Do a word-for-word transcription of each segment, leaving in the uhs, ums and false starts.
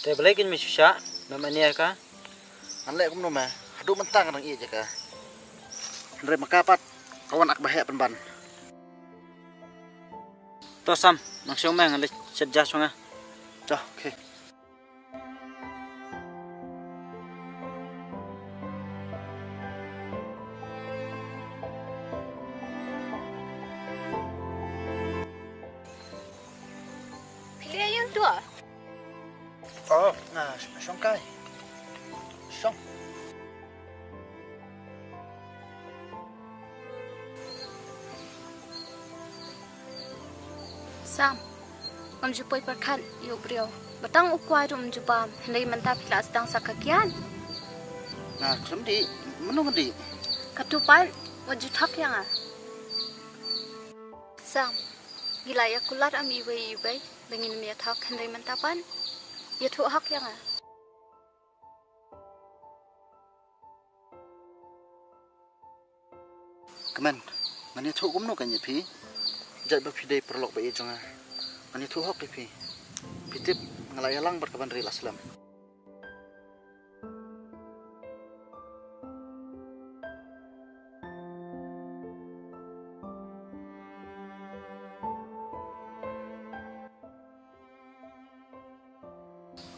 Te balei kin mi shisha, mem ania ka? Ngan leh kumno me, haduh mynta nga dang ïeit ïa ka. Hynrei ma ka pat, ka wan ak ba heh pynban. To Sam, nang shong me ngan leit shet ja shong nga. To, okay. Phi leh ïa u to? Oh, nga sh- shong kai. Shong. Sam, ngam ju poi pyrkhat ïa u briew. Ba tang u kwai ruh ngam ju bam. Hynrei mynta phi la sdang sa ka kiad. Nga khlem dih, mano nga dih? Katu pat, wat ju thok ïa nga. Sam, ngi la ïa kular am iwei iwei, ba ngin ym ïa thok, hynrei mynta pat ïathuh hok ïa nga. Kmen, ngan ïathuh kumno kan ïa phi? Jait ba phi dei paralok ba ïeit jong nga. Ngan ïathuh hok ïa phi. Phi tip, nga la ïalang bad ka Banri la slem.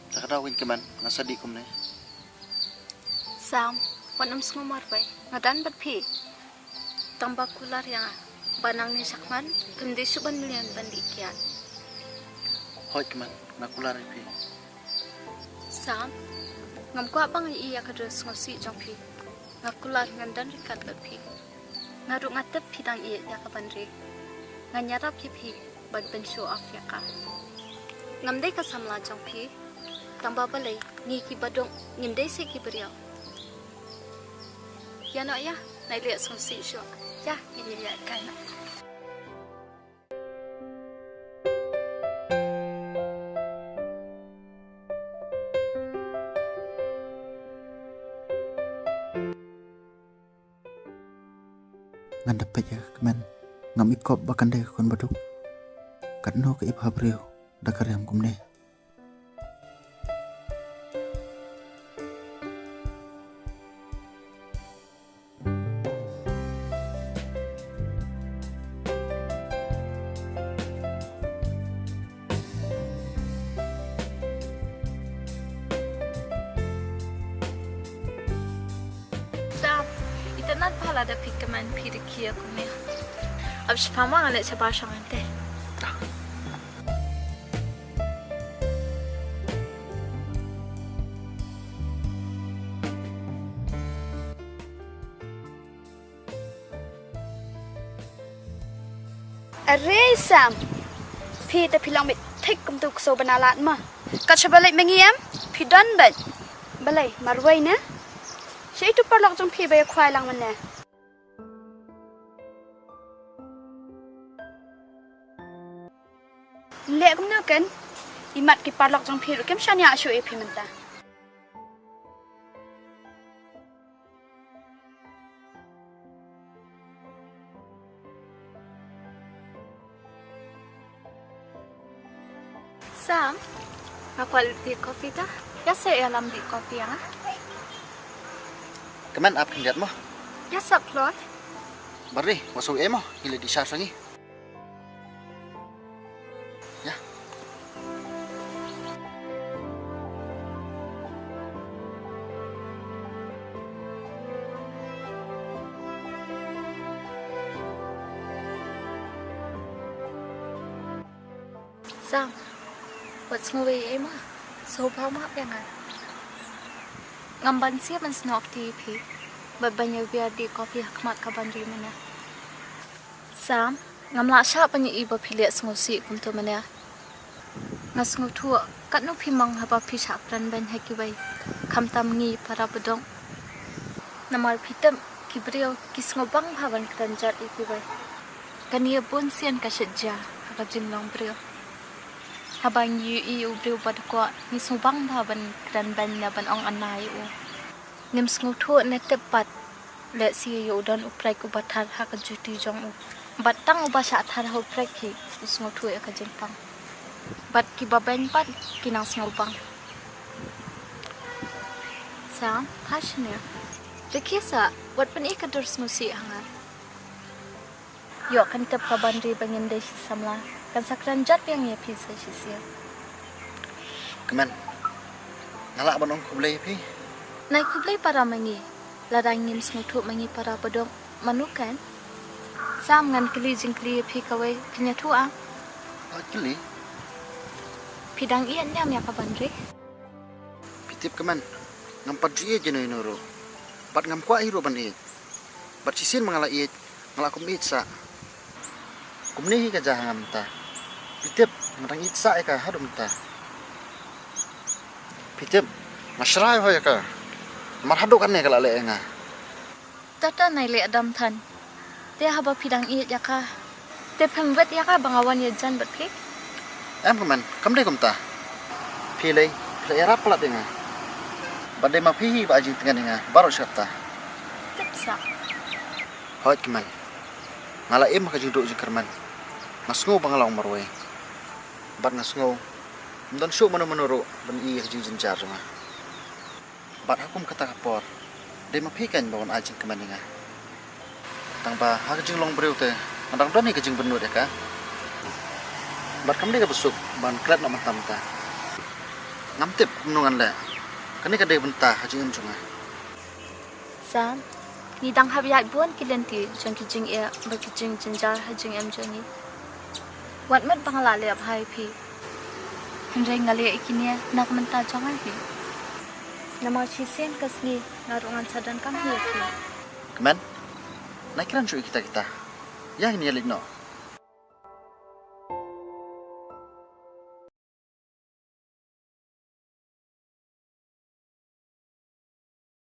Te ka daw kmen, nga sa dih kumne. Sam, wat nym sngew marwei, nga dang bad phi. Tang ba kular ïa nga, ba nangne shakhmat, phim dei shuh ban mlien ban dih kiad. Hooid kmen, nga kular ïa phi. Sam, ngam kwah ba nga ïohi ïa ka jingsngewsih jong phi. Nga kular ngan dang ryngkat bad phi. Nga ruh nga tip phi dang ïeit ïa ka Banri. Ngan ïarap ïa phi ban pynshow off ïa ka. Ngam dei ka samla jong phi. Tang ba balei ngi ki baduk ngim dei seh ki briew. Ïa noh ïa, nai leh sngewsih shuh. Ïa, ïa, ïa, ïa, kai noh. Ngan da peit ïa ka kmen, ngam i kop ba kan dei ka khun baduk. Katno ka i bha briew da ka riam kumne. Sam, itynnad bha lada phi kmen phi da khie kumne. Ap shipama nga leit shabar shong hangtei. Are Sam, phi te phi long beit thik kum tu kso bana lad ma. Kat shaba leit ma ngi em, phi don beit. Balei, marwei ne? Shei tu paralok jong phi ba ïa khwai lang mane. Leh kumno ken, imat ki paralok jong phi ruh kim shaniah shuh ïa phi mynta. Sam, nga kwah dih coffee ta. Ïa seh ïalam dih coffee ïa nga. Kmen ap khyndiat mo. Ïa sap kloi. Bari, wa soi mo, ngi la dih sha sangi. Ïa. Sam, wat sngew ei ei ma, sngewbha ma ïa nga. Ngam banse ban snoh kti ïa phi bad ban ïa wiar dih coffee ha khmat ka Banri mynne. Sam, ngam lah shah ban ïohi ba phi leh sngewsih kumto mynne. Nga sngewthuh katno phi mang haba phi shah kren beiñ ha kiwei, khamtam ngi para baduk. Namar phi tip ki briew ki sngewbang bha ban kren jot ïa kiwei. Kane bun sien ka shet jia ha ka jinglong briew. Haba ngi ïohi ïa u briew ba dkoh, ngi sngewbang bha ban kren beiñ ne ban ong ana ïa u. Ngim sngewthuh ne tip pat lehse ïa u don u prek uba thar ha ka juti jong u. Bad tang uba shah thar ha u prek hi u sngewthuh ïa ka jingpang. Bad kiba beiñ pat ki nang sngewbang. Sam, ha shane. Rakhe sa, wat pyni ka dur sngewsih ha nga. Ïoh, kan tip ka Banri ba ngin dei shi samla, kan sa kren jot biang ïa phi sa shisien. Kmen, nga lah ban ong khublei ïa phi. Nai khublei para ma ngi, lada ngim sngewthuh ma ngi para baduk, mano kan? Sam, ngan kylli jingkylli ïa phi kawei, phin ïathuh ah? Wat kylli. Phi dang ïeit niam ïa ka Banri? Phi tip Kmen, ngam pat ju ïeit ïano ïano ruh. Bad ngam kwah hi ruh ban ïeit. Bad shisien ma nga la ïeit, nga la kum ïeit sah. Kumne hi ka jia ha nga mynta. Phi tip, nga dang ïeit sah ïa ka haduh mynta. Phi tip, nga shrai hoi ïa ka. Namar haduh kane ka la leh ïa nga. Tata nai leh dam than. Te haba phi dang ïeit ïa ka, te phim wet ïa ka ba nga wan ïajan bad phi? Em Kmen, kam dei kumta. Phi lei, phi la ïarap palat ïa nga. Bad dei ma phi hi ba ai jingtngen ïa nga baroh shi katta. Tip sa. Hooid Kmen, nga la im ha ka jingduh jingkyrmen. Nga sngew ba nga long marwei. Bad nga sngew ym don shuh mano mano ruh ban ïohi ïa ka jingjynjar jong nga. Bad ha kum kata ka por, dei ma phi kan ba wan ai jingkmen ïa nga. Tang ba ha ka jinglong briew te nga dang don hi ka jingbynnud ïa ka. Bad kam dei kaba suk ban klet noh mynta mynta. Ngam tip kumno ngan leh. Kane ka dei bynta ha jingim jong nga. Sam, ngi dang hap ïaid bun ki lynti jong ki jingeh bad ki jingjynjar ha jingim jong ngi. Wat mut ba nga la leh bha ïa phi. Hynrei nga leh ïa kine na ka bynta jong nga hi. Namar shisien ka sngi nga ruh ngan sa donkam hi ïa phi. Kmen, nai kren shuh ïa kita kita. Ïa kine ïa leit noh.